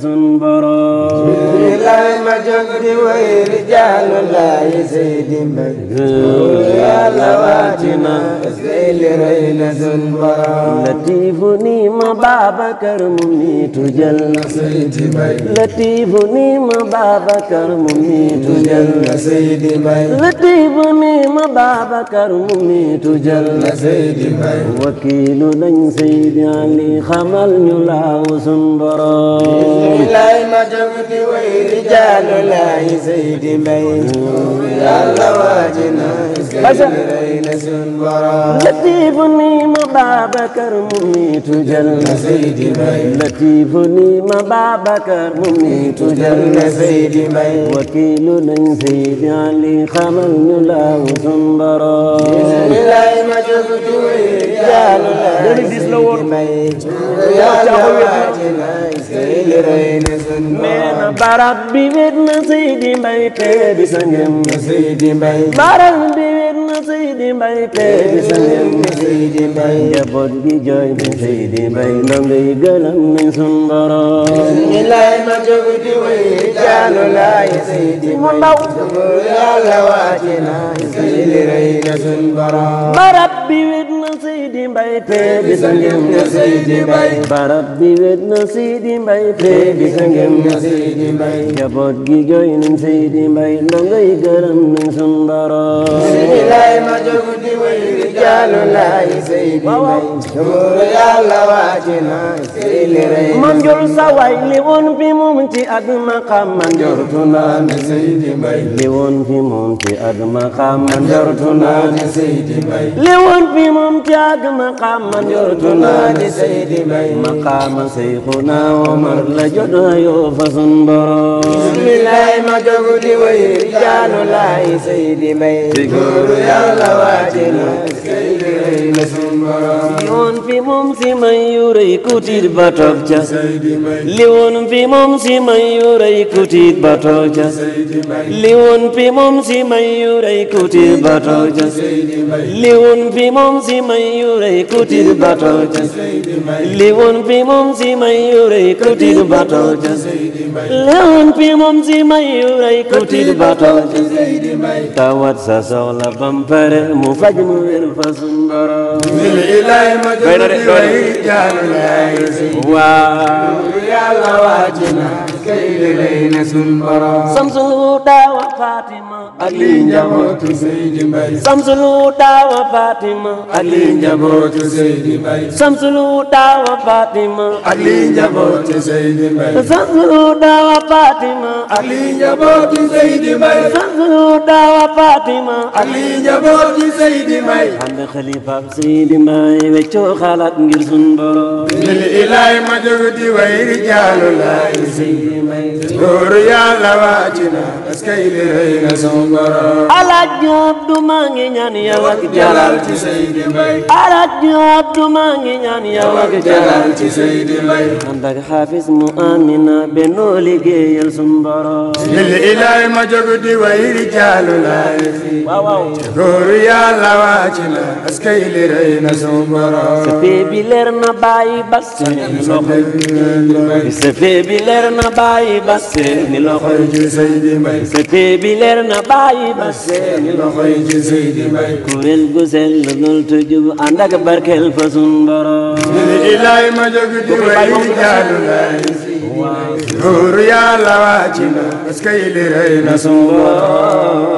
sun borom lay ma jóg di way rijaalu laay Seydi Mbay yàlla waatina li rëy na sun borom latifu ni ma Babakar mu nitu jël na Seydi Mbay latifu ni ma Babakar mu nitu jël na Seydi Mbay latifu ni ma Babakar mu nitu jël na Seydi Mbay wakiilu lañ Seydi Ali xamal ñu laaw sun borom lay ma jóg di way rijaalu laay Seydi Mbay yàlla waatina li rëy na sun borom latifu ni ma Babakar mu nitu jël na Seydi Mbay latifu ni ma Babakar mu nitu jël na Seydi Mbay wakiilu lañ Seydi Ali xamal ñu laaw sun borom lay ma jóg di way rijaalu laay Seydi Mbay yàlla waatina li rëy na sun borom barab bi wet na Seydi Mbay te di sangem Seydi Mbay barab bi wet na Seydi Mbay te di sangem Seydi Mbay njaboot gi jooy na Seydi Mbay ndongo yi gërëm nañ sun borom lay ma jóg di way rijaalu laay Seydi Mbay yàlla waatina li rëy na sun borom barab bi wet na Seydi Mbay te di sangem Seydi Mbay barab bi wet na Seydi Mbay te di sangem Seydi Mbay njaboot gi jooy nañ Seydi Mbay ndongo yi gërëm nañ sun borom lay ma jóg di way rijaalu laay Seydi Mbay yàlla waatina li rëy na man jol sa waay li woon fi moom ci ak maqam man jortu naa ne Seydi Mbay li woon fi moom ci ak maqam man jortu naa ne Seydi Mbay li woon fi moom ci ak maqam man jortu naa ne Seydi Mbay maqama Seyxuna Omar la jot yoo fa sun borom lay ma jóg di way rijaalu laay Seydi Mbay yàlla waatina li rëy na sun borom li woon fi moom si may yu rëy ku tiit ba toog ca li woon fi moom si may yu rëy ku tiit ba toog ca li woon fi moom si may yu rëy ku tiit ba toog ca li woon fi moom si may yu rëy ku tiit ba toog ca li woon fi moom si may yu rëy ku tiit ba toog ca li woon fi moom si may yu rëy ku tiit ba toog ca tawat sa soxla bam pare mu faj mu wér fa sun borom lay ma jóg di way rijaalu laay Seydi waaw yàlla waatina li rëy na sun borom Samsul daawa Fatima ak li njabootu Seydi Mbay Samsul daawa Fatima ak li njabootu Seydi Mbay Samsul daawa Fatima ak li njabootu Seydi Mbay Samsul daawa Fatima ak li njabootu Seydi Mbay Samsul daawa Fatima ak li njabootu Seydi Mbay ànd xalifa Seydi Mbay weccoo xalaat ngir sun borom lay ma jóg di way rijaalu laay Seydi Mbay góoru yàlla waatina li rëy na sun borom Alaaji Abdu maa ngi ñaan yow ak jalal ci Seydi Mbay Alaaji Abdu maa ngi ñaan yow ak jalal ci Seydi Mbay ànd ak xaafis mu Amina bennoo liggéeyal sun borom lay ma jóg di way rijaalu laay waaw góoru yàlla waatina li rëy na sun borom sëfee bi leer na bàyyi bas ni loxo sëfee bi leer na bàyyi bas ni loxo ci Seydi Mbay sëfee bi leer na bàyyi bas ni loxo ci Seydi Mbay kuréel gu sell lool te jub ànd ak barkeel fa sun borom lay ma jóg di way rijaalu laay góoru yàlla waatina li rëy na sun borom